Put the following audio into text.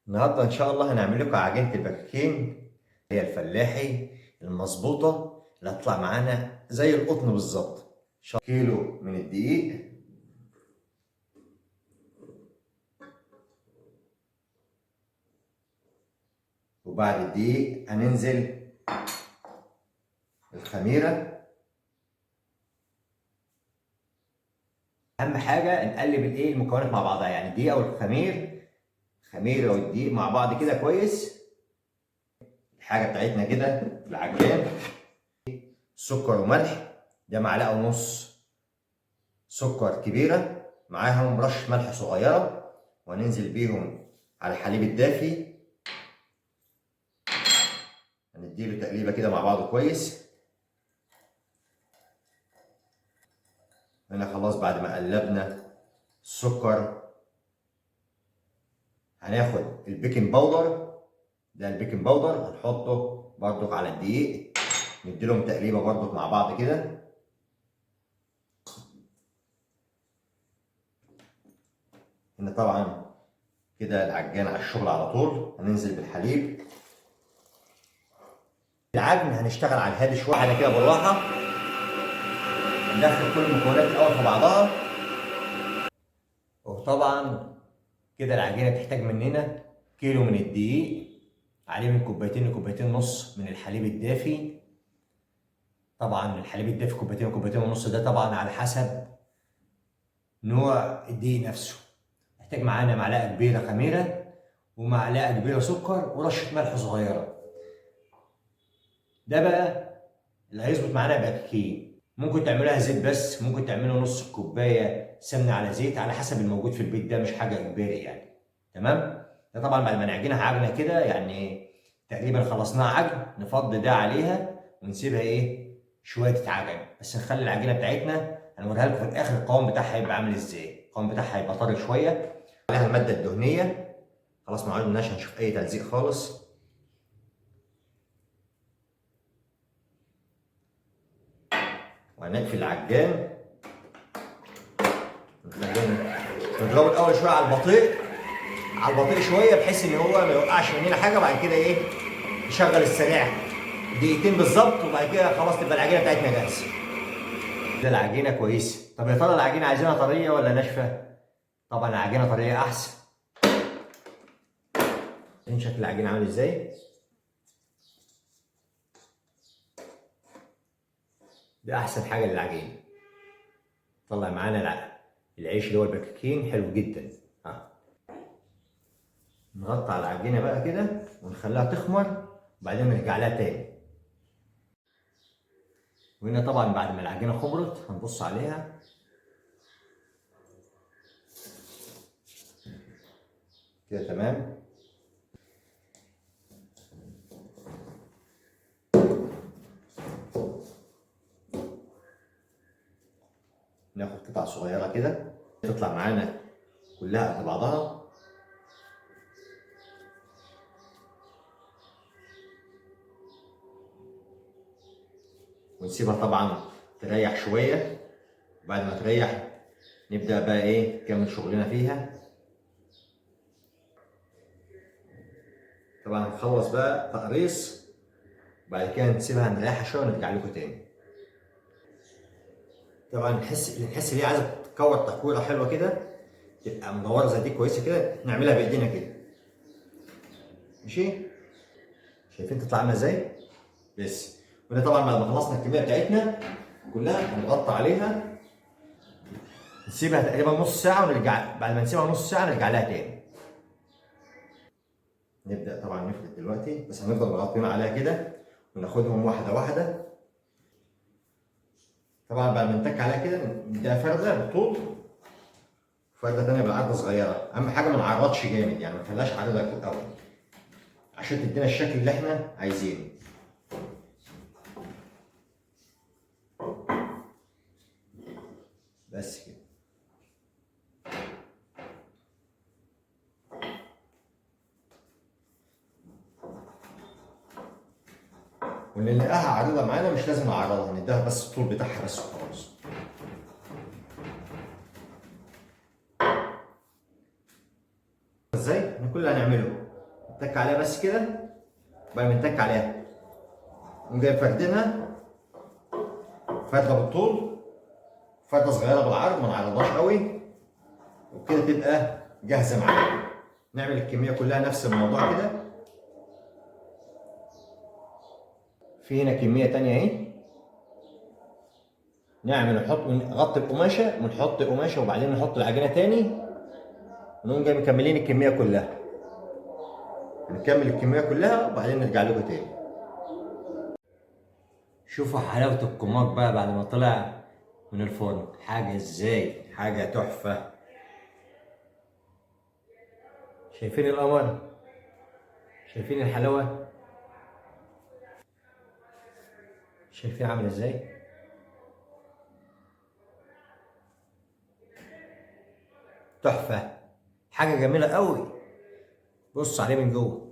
النهارده ان شاء الله هنعمل لكم عجينه البكاكين، هي الفلاحي المظبوطه اللي هتطلع معانا زي القطن بالظبط. كيلو من الدقيق، وبعد الدقيق هننزل الخميره. اهم حاجة نقلب الايه المكونات مع بعضها، يعني الدقيق او الخميره والدقيق مع بعض كده كويس. الحاجة بتاعتنا كده في العجان، سكر وملح، ده معلقه ونص سكر كبيرة معاهم رشه ملح صغيرة، وهننزل بيهم على الحليب الدافي، هنديله تقليبه كده مع بعضه كويس. هنا خلاص بعد ما قلبنا السكر هناخد ال baking powder، ده ال baking powder هنحطه برضك على الدقيق، نديلهم تقليبه برضك مع بعض كده. هنا طبعا كده العجان على الشغل على طول. هننزل بالحليب. العجن هنشتغل على الهادي شوية على كده بالراحة، ندخل كل المكونات الاول في بعضها. وطبعا كده العجينة تحتاج مننا كيلو من الدقيق، عليه من كوبايتين لكوبايتين ونص من الحليب الدافي. طبعا الحليب الدافي كوبايتين وكوبايتين ونص، ده طبعا على حسب نوع الدقيق نفسه. محتاج معانا معلقه كبيرة خميره ومعلقة كبيرة سكر ورشه ملح صغيرة. ده بقى اللي هيظبط معانا باكين. ممكن تعملوها زيت بس، ممكن تعملوا نص كوباية سمنه على زيت، على حسب الموجود في البيت، ده مش حاجة اجباري يعني. تمام؟ ده طبعا بعد ما نعجنها عجنه كده، يعني تقريبا خلصناها عجن، نفضي ده عليها ونسيبها ايه شوية تتعجن، بس نخلي العجينة بتاعتنا هنوريها لكم في الاخر القوام بتاعها هيبقى عامل ازاي. القوام بتاعها هيبقى طري شوية، عليها المادة الدهنية، خلاص ما عدناش هنشوف اي تلزيق خالص. وهنقفل العجان، نضربه الاول شوية على البطيء، على البطيء شوية بحيث ان هو ما يوقعش مننا حاجة، وبعد كده ايه نشغل السريع دقيقتين بالظبط، وبعد كده خلاص تبقى العجينة بتاعتنا جاهزة. كده العجينة كويسة. طب يا ترى العجينة عايزينها طرية ولا ناشفة؟ طبعا العجينة طرية احسن. شايفين شكل العجينة عامل ازاي؟ ده احسن حاجة للعجينه. طلع معانا العيش اللي هو البكاكين حلو جدا. نغطي على العجينة بقى كده ونخليها تخمر، وبعدين نرجع لها تاني. وهنا طبعا بعد ما العجينة خمرت هنبص عليها كده. تمام. ناخد قطع صغيرة كده تطلع معانا كلها قد بعضها. ونسيبها طبعا تريح شوية، وبعد ما تريح نبدأ بقى ايه نكمل شغلنا فيها. طبعا هنخلص بقى تقريص، وبعد كده نسيبها نريحها شوية ونرجع لكم تاني. طبعا نحس ان هي عايزه تكور تكويره حلوة كده، تبقى مدورة زي دي كويسة كده، نعملها بايدينا كده. ماشي؟ شايفين تطلع عامله ازاي؟ بس. وده طبعا بعد ما خلصنا الكمية بتاعتنا كلها هنغطي عليها، نسيبها تقريبا نص ساعة ونرجع. بعد ما نسيبها نص ساعة نرجع لها تاني. نبدا طبعا نفرد دلوقتي، بس هنفضل مغطيين عليها كده وناخدهم واحدة واحدة. طبعا بعد ما نتك عليها كده نديها فرده بالطول، فرده ثانية بالعرض صغيرة. اهم حاجة ما نعرضش جامد، يعني ما نخليهاش عريضة قوي عشان تدينا الشكل اللي احنا عايزينه. بس كده. واللي نلاقيها عريضة معانا مش لازم نعرضها، نديها بس الطول بتاعها بس وخلاص. ازاي؟ احنا كل اللي هنعمله نتك عليها بس كده. بعد ما نتك عليها نقوم جاي فردينها فرده بالطول، فرده صغيرة بالعرض، ما نعرضهاش قوي، وبكده تبقى جاهزة معانا. نعمل الكمية كلها نفس الموضوع كده. في هنا كمية تانية اهي، نعمل نحط نغطي بقماشه ونحط قماشة وبعدين نحط العجينة تاني، ونقوم جاي مكملين الكمية كلها. نكمل الكمية كلها وبعدين نرجع لكم تاني. شوفوا حلاوة الكوماج بقى بعد ما طلع من الفرن، حاجة ازاي، حاجة تحفة. شايفين القمر؟ شايفين الحلاوة؟ شايفين عامل ازاي؟ تحفة، حاجة جميلة قوي. بص عليه من جوه.